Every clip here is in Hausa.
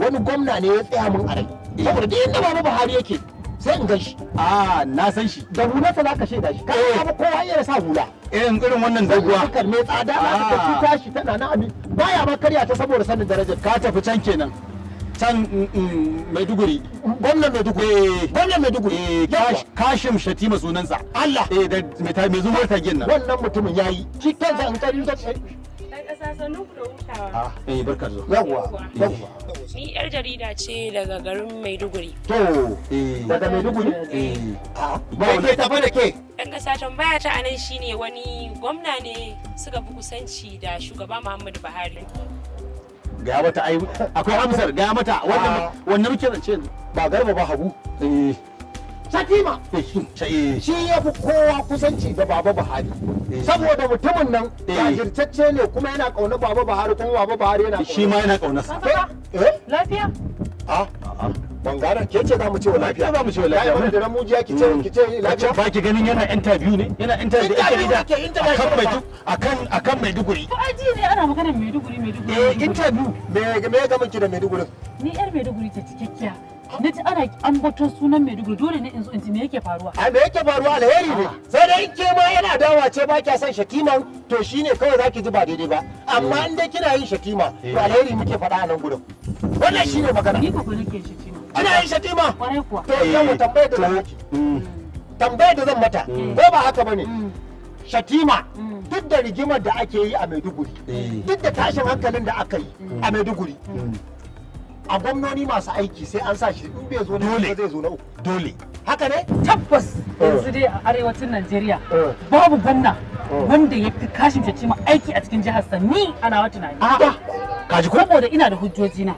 Wani gwamna ne ya tsaya min a rai, saboda duk inda Baba Buhari yake sai in gan shi. A, na san shi. Da hularsa za ka shaida shi, ka ga kowa iya sa hula. Irin wannan doguwa. Harkar mai tsada za ka ci tashi tana na abi baya ma karya ta saboda sanin darajar. Ka tafi can kenan, can Maiduguri. Gwamnan Maiduguri. Gwamnan Maiduguri. Kashim Shatima sunansa. Allah. Eh, da mai zubar tagen nan. Wannan mutumin yayi shi kansa in kari. Ɗan ƙasa, sannu ku da hutawa. Eh, barka da zuwa. Yawwa. Ni 'yar jarida ce daga garin Maiduguri. To, daga Maiduguri. Ba ke tafa da ke. Ɗan ƙasa, tambaya ta anan shine, wani gwamna ne suka fi kusanci da shugaba Muhammadu Buhari? Gaya mata, ai akwai amsar, gaya mata wannan wannan muke zance yanzu. Ba Garba ba, Habu. Shatima. Shi ya fi kowa kusanci da Baba Buhari, saboda mutumin nan jajirtacce ne, kuma yana ƙaunar Baba Buhari, kuma Baba Buhari yana Shi ma yana ƙaunarsa. Eh. Lafiya? A, ban gane, ke ce za mu ce wa lafiya? Za mu ce wa lafiya. Ya yi wani da mujiya, ki ce lafiya. Ba ki ganin yana interview ne? Yana interview da Interview jarida. yake, international. Akan Maidu akan Maiduguri. To, ai ji ne ana maganar Maiduguri, Maiduguri. Eh, interview. Me ya gama ki da Maiduguri? Ni yar Maiduguri ce cikakkiya. Na ji ana ambaton sunan Maiduguri, dole ne in zo in ji me yake faruwa. A, me yake faruwa alheri ne, sai dai in ke ma yana dawa ce ba kya son Shatiman, to shine kawai zaki ji ba daidai ba. Amma in dai kina yin Shatima, to alheri muke faɗa a nan gurin. Wannan shine magana. Ni ko nake shi ce. Kina yin Shatima? Kwarai kuwa. To, yau tambayar da zan miki, tambayar da zan mata, ko ba haka bane? Shatima, duk da rigimar da ake yi a Maiduguri, duk da tashin hankalin da aka yi a Maiduguri, a gwamnoni masu aiki sai an sa shi, in bai zo na Dole. biyu ba, zai zo na uku. Dole. Haka ne? Tabbas, yanzu dai a arewacin Najeriya babu gwamna wanda ya fi Kashim Shatima aiki a cikin jihar sa, ni ana wa tunani. A'a, kaji ko? Saboda ina da hujjoji na.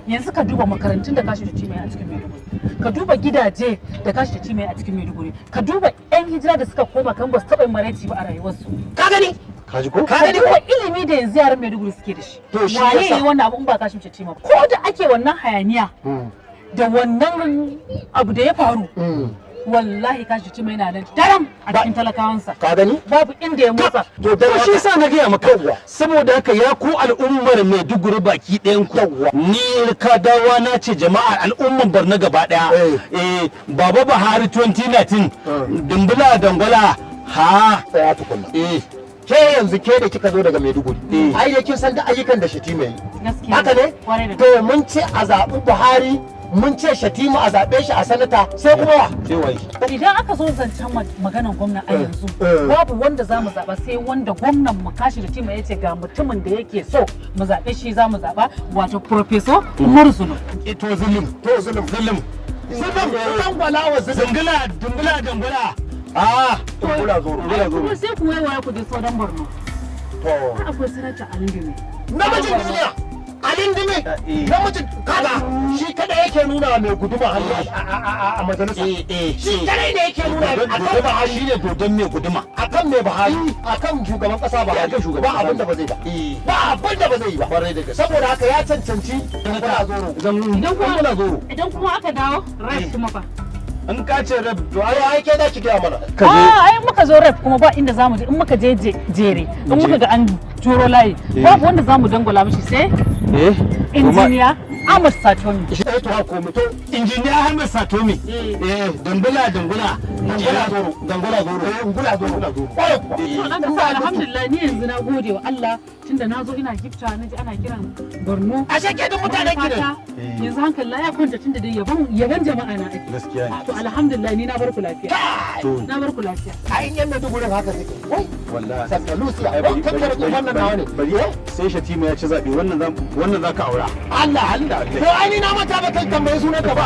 Yanzu ka duba makarantun da Kashim Shatima ya a cikin Maiduguri. Ka duba gidaje da Kashim Shatima ya a cikin Maiduguri. Ka duba 'yan hijira da suka koma kan ba su taɓa yin maraici ba a rayuwarsu. Ka gani? Kaji ko? Ka Ka gani? duba ilimi da yanzu yaran Maiduguri suke da shi. To, shi Waye yasa- yi wannan abu in ba Kashim Shatima ba? Ko da ake wannan hayaniya da wannan abu da ya faru, wallahi Kashim Shatima yana nan daram a cikin talakawansa. Ka gani? Babu inda ya motsa. To, dan To, shi yasa na gaya maka. Yawwa. Saboda haka, ya ku al'ummar Maiduguri baki ɗayan ku, Yawwa. ni kadawa na ce, jama'a al'ummar Borno gaba ɗaya, eh, Baba Buhari 2019, dumbula dangwala ha. Tsaya tukunna. Ke yanzu, ke da kika zo daga Maiduguri, ai da kin san da ayyukan da Shatima yi. Gaskiya. Haka ne? Kwarai da To, mun ce a zaɓi Buhari, mun ce Shatima a zaɓe shi a sanata, sai kuma wa? Sai waye? Idan aka zo zancen maganan gwamna a yanzu, babu wanda za mu zaɓa sai wanda gwamnan mu Kashim Shatima ya ce ga mutumin da yake so mu zaɓe shi za mu zaɓa, wato Professor Umaru Zulum. Eh, to, Zulum. To, Zulum. Zulum. Zulum, dangwala wa Zulum. Zungula, dumbula dangwala, ah. Dumbula zoro. Dumbula zoro. Kuma sai ku waiwaya ku je Southern Borno. To. Har akwai Sanata Ali Ndume. Namijin duniya, Ali Ndume. Namijin, kaga shi kada yake nuna mai guduma hannu a majalisa. Eh. Shi kadai ne yake nuna akan Dodon Buhari. Shi ne dodon mai guduma. Akan mai Buhari, akan shugaban kasa Buhari. Akan shugaban Ba kasa. abin da ba zai ba, ba abin da ba zai yi ba. Kwarai da gaske. Saboda haka ya cancanci Dumbula zoro. Idan kuma Dumbula zoro. Idan kuma aka dawo rep kuma fa? In ka ce rep, to Ai ai ai ke za ki gaya mana. Ka je. Ah, ai muka zo rep kuma, ba inda zamu je in muka je jere, in muka ga an juro layi, babu wanda zamu dangwala mishi sai Injiniya Ahmad Satomi. Eh, to, hako mu to. Injiniya Ahmed Satomi. Eh, dangula dangula. Dangula zoro. Dangula zoro. Eh, ungula zoro, kwarai kuwa. To, dan kasa, alhamdulillah, ni yanzu na gode wa Allah tunda na zo ina gifta na ji ana kiran Borno. Ashe ke duk mutanen ki ne. Fata, yanzu hankali na ya kwanta tunda dai yaban jama'a na ake. Gaskiya ne. To, alhamdulillah, ni na bar ku lafiya. To. Na bar ku lafiya. Ai yan Maidugurin haka suke wai. Wallahi. Santa Lucia. Ai, Wai kankare wannan nawa ne. Bari sai Shatima ya ci zaɓe, wannan za ka aura. Allah Allah. To, ai ni na manta ba kai tambayi sunan ka ba.